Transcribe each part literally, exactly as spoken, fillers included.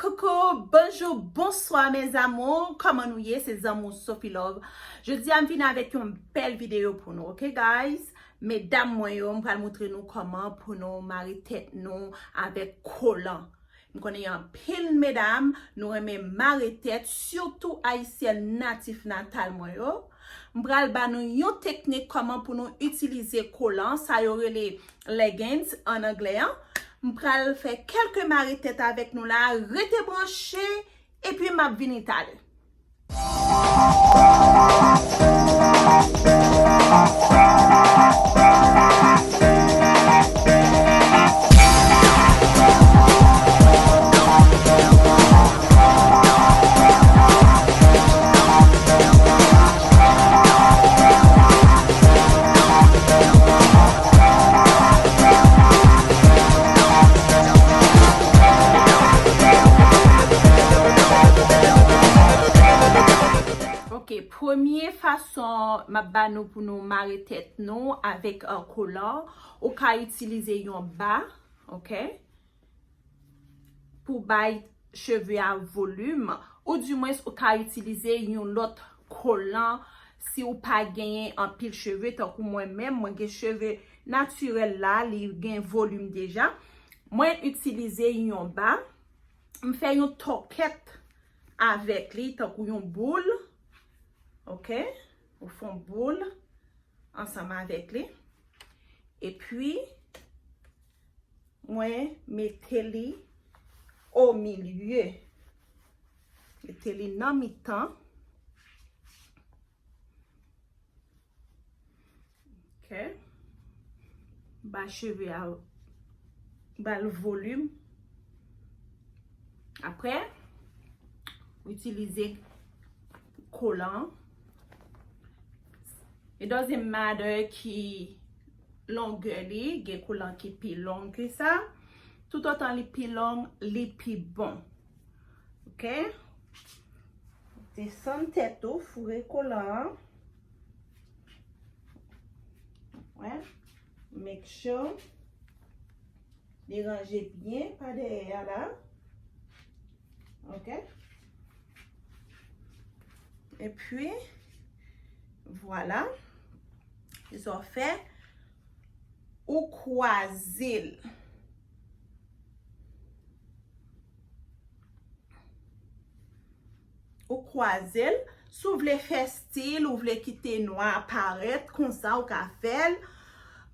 Coucou, bonjou, bonswa mes amours, kòman nou ye? Se zanmi w Sophie Love. Jodi a m vin avèk yon bèl videyo pou nou, ok guys? Medam mwen yo, m pral montre nou kòman pou nou mare tèt nou avèk kolan. M konnen gen anpil medam, nou renmen mare tèt, sitou ayisyèn natif natal mwen yo. M pral ba nou yon teknik kòman pou nou itilize kolan, sa yo rele leggings an anglè an. M pral fè kèlke mare tèt avèk nou la, rete branche, epi m ap vini talè. Ok, premye fason m ap ba nou pou nou mare tèt nou avèk, euh, kolan, ou ka itilize yon ba, ok? Pou bay cheve a volim, oudimwens ou ka itilize yon lòt kolan si ou pa genyen anpil cheve, tankou mwen menm, mwen gen cheve natirèl la, li gen volim deja. Mwen itilize yon ba, m fè yon tòkèt avèk li, tankou yon boul, ok? Ou fè yon boul ansanm avèk li. Epi, mwen mete li o milye. Mete li nan mitan. Ok. Ba cheve a, ba l volim. Apre, itilize kolan. It doesn't matter ki longè li, gen kolan ki pi long ke sa. Toutotan li pi long, li pi bon. Ok? Desann tèt ou, foure kolan an. Wè. Make sure li ranje byen pa dèyè a la. Ok? Epi, vwala. Se sa w fè. Ou kwaze l. Ou kwaze l. Si w vle fè stil, ou vle kite nwa a parèt, konsa ou ka fè l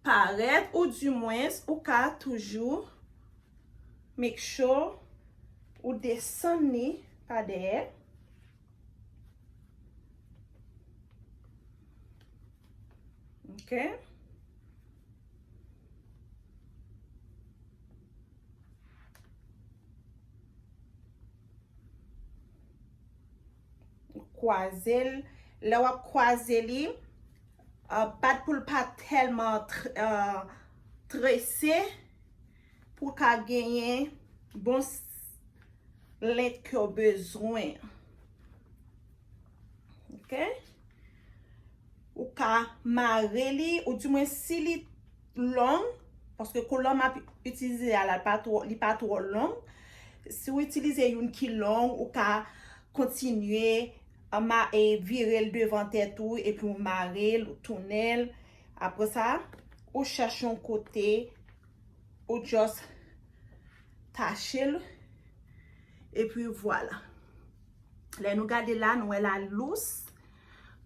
parèt, oudimwens ou ka toujou make sure ou desann li pa dèyè. Ok. Kwaze l. Lè w ap kwaze li, euh, bat pou l pa tèlman tr-, euh, trese, pou w ka genyen bon s-, lent ke w bezwen. Ok? Ou ka mare li, oudimwens si li long, paske kolan m ap itilize a la, li pa twò, li pa twò long. Si w itilize youn ki long, ou ka kontinye, ama-, e vire l devan tèt ou, epi w mare l, ou tounen l. Apre sa, ou chèche yon kote, ou just tache l, epi vwala. Lè nou gade la, nou wè la lous.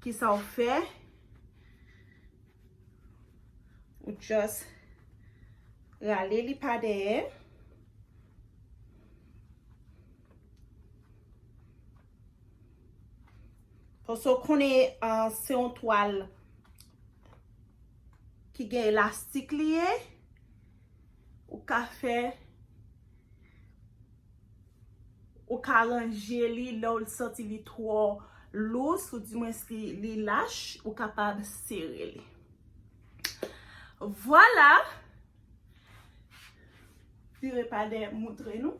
Kisa w fè? Ou just rale li pa dèyè. Paske w konnen, ah, se yon twal ki gen elastik li ye. Ou ka fè, ou ka ranje li lè w santi li twò lous, oudimwens li, li lach, ou kapab sere li. Vwala! Vire pa dèyè, montre nou.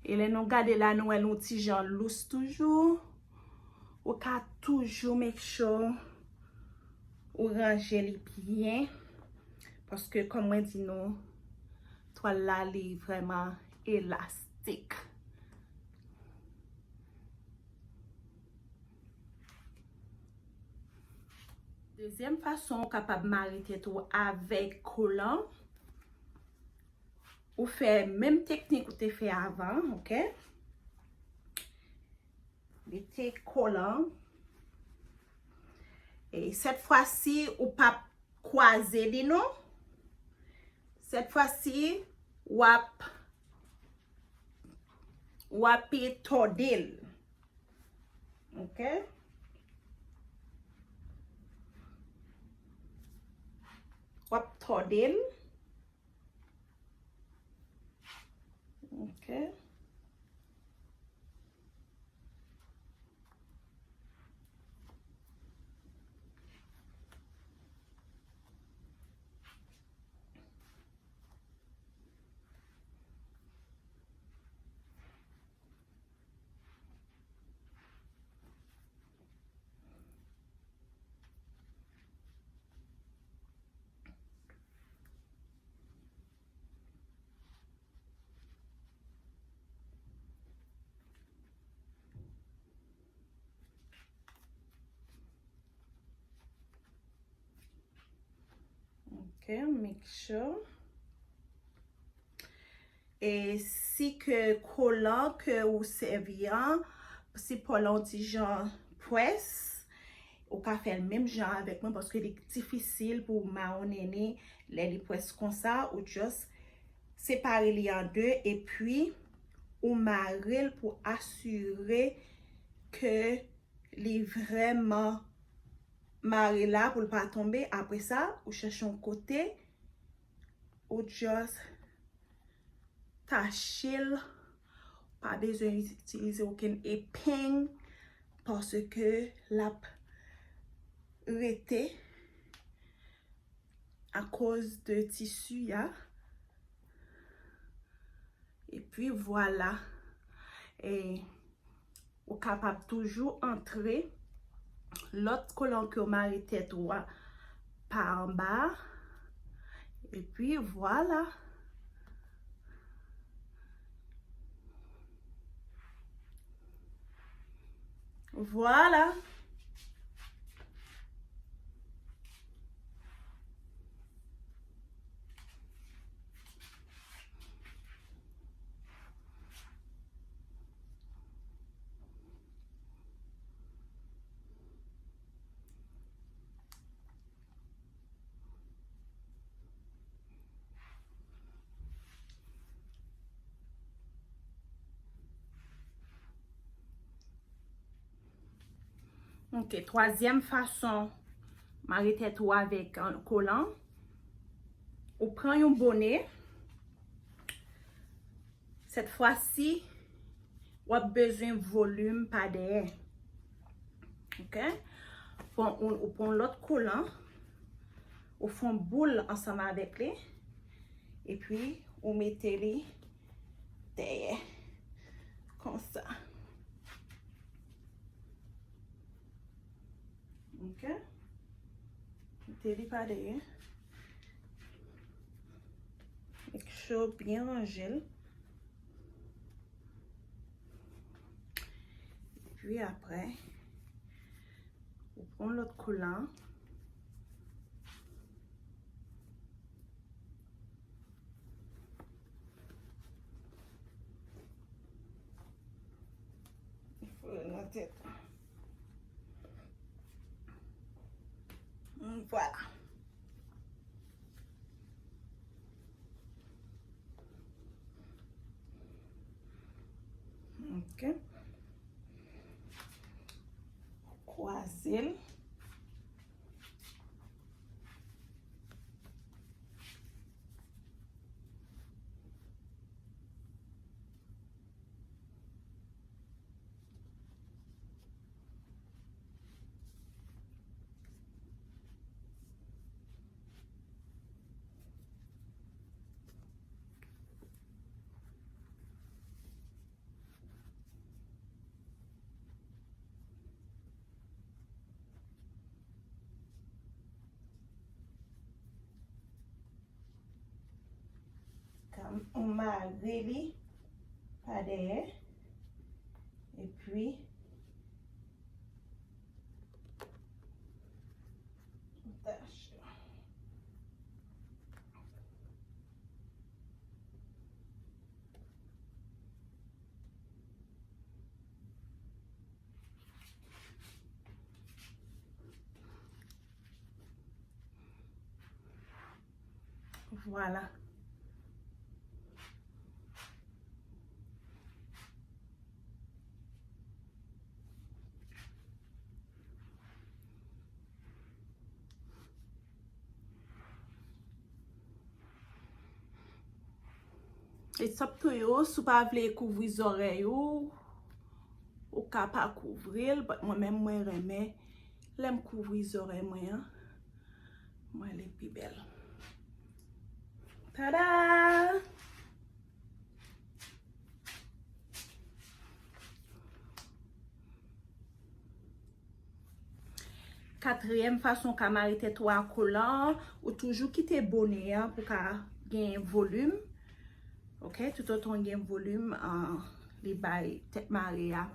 E lè nou gade la, nou wè l yon ti jan lous toujou. Ou ka toujou make sure ou ranje li byen, paske kòm mwen di nou, twal la li vrèman elastik. Dezyèm fason ou kapab mare tèt ou avèk kolan, ou fè menm teknik ou te fè avan, oke? Mete kolan. E sèt fwa si ou p ap kwaze li non. Sèt fwa si w ap w ap tòde l. Oke? W ap tòde l. Oke. Ok, make sure. E si ke kolan ke ou sèvi an, si po l an yon ti jan près, ou ka fè l menm jan avèk mwen, paske li difisil pou w mawonnennen lè li près konsa, ou just separe li an de, epi ou mare l pou asire ke li vrèman mare la pou l pa tonbe. Apre sa, ou chèche yon kote, ou just tache l, pa bezwen itilize okenn epeng, paske l ap rete akoz de tisi a. Epi vwala. E ou kapab toujou antre lòt kolan ke w mare tèt ou a pa anba. Epi vwala. Vwala. Ok, twazyèm fason mare tèt ou avèk, euh, kolan. Ou pran yon bonè. Sèt fwa si, w ap bezwen volim pa dèyè. Ok? Pran, ou, ou pran lòt kolan, ou fè yon boul ansanm avèk li, epi ou mete li dèyè. Konsa. Ok? Mete li pa dèyè. Make sure byen ranje l. Epi apre, ou pran lòt kolan. Foure nan tèt. Vwala. Ok. Kwaze l. M mare li pa dèyè. Epi, m tache. Vwala. It's up to you. Si w pa vle kouvri zòrèy ou, ou ka pa kouvri l, but mwen menm, mwen renmen lè m kouvri zòrèy mwen an. Mwen li pi bèl. Tada! Katriyèm fason w ka mare tèt ou a kolan, ou toujou kite bonè an pou ka gen volim. Ok, toutotan w gen volim, ah, li bay tèt mare a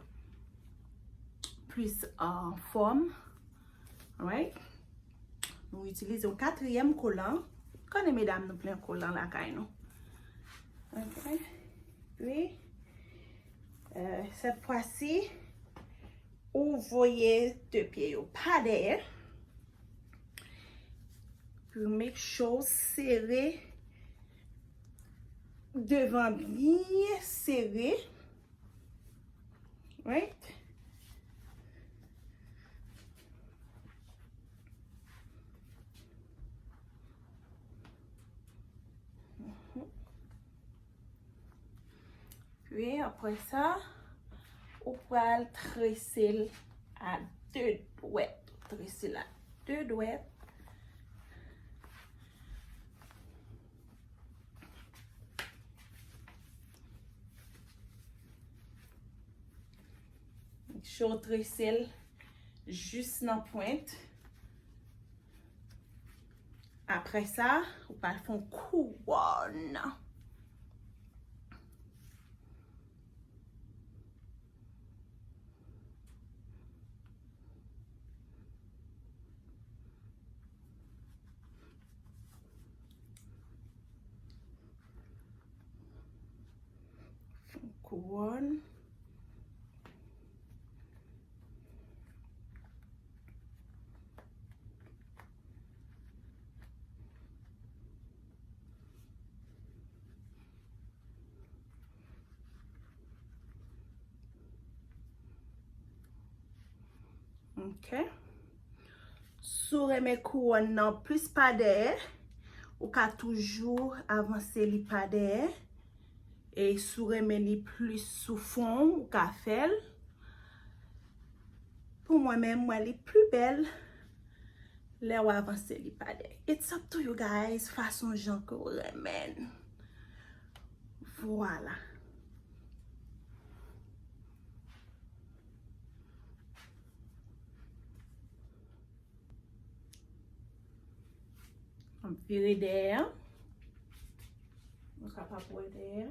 plis, ah, fòm. Alright? Nou itilize yon katriyèm kolan. Konnen medam nou plen kolan lakay nou. Ok. Wi. Euh, cette fois-ci, ou voye de pye yo pa dèyè. Pou make sure sere devan byen sere. Right? Wi, apre sa, ou pral trese l a de dwèt. Trese l a de dwèt. Make sure w trese l jis nan pwent. Apre sa, ou pral fè yon kouwòn. Fè yon kouwòn. Ok. Si w renmen kouwòn nan plis pa dèyè, ou ka toujou avanse li pa dèyè. E si w renmen li plis sou fon, ou ka fè l. Pou mwen menm, mwen li pi bèl lè w avanse li pa dèyè. It's up to you guys, fason jan ke w renmen. Vwala. M ap vire dèyè. Nou kapab wè dèyè.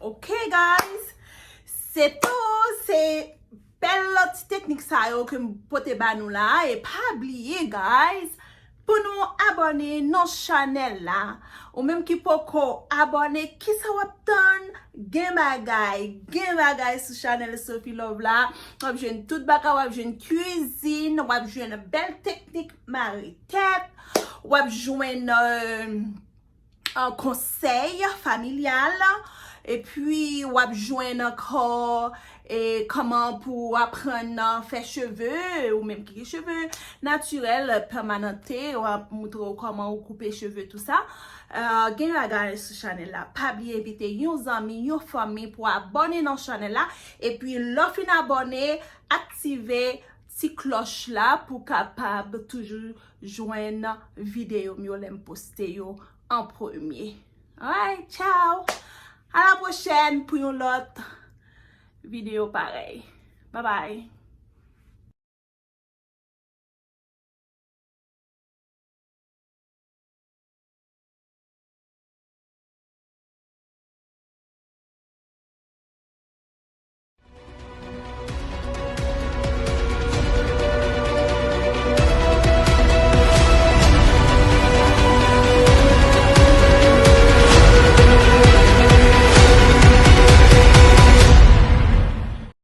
Ok, guys. Se tou. Se bèl ti teknik sa yo ke m pote ba nou la. E pa bliye, guys, pou nou abòne nan chanèl la. Ou menm ki poko abòne, kisa w ap tann? Gen bagay, gen bagay sou chanèl Sophie Love la. W ap jwenn tout bagay, w ap jwenn kwizin, w ap jwenn bèl teknik mare tèt, w ap jwenn, euh, euh, konsèy familyal, epi w ap jwenn ankò, e, kòman pou w aprann, euh, fè cheve, ou menm ki gen cheve natirèl, pèmanante, w ap moutre w kòman ou koupe cheve, tou sa. Euh, gen bagay sou chanèl la. Pa bliye envite yon zanmi, yon fanmi pou abòne nan chanèl la. Epi, lè w fin abòne, aktive ti klòch la pou w kapab toujou jwenn videyo m yo lè m poste yo an premye. Alright, ciao! A la pwochèn pou yon lòt videyo parèy. Bye bye!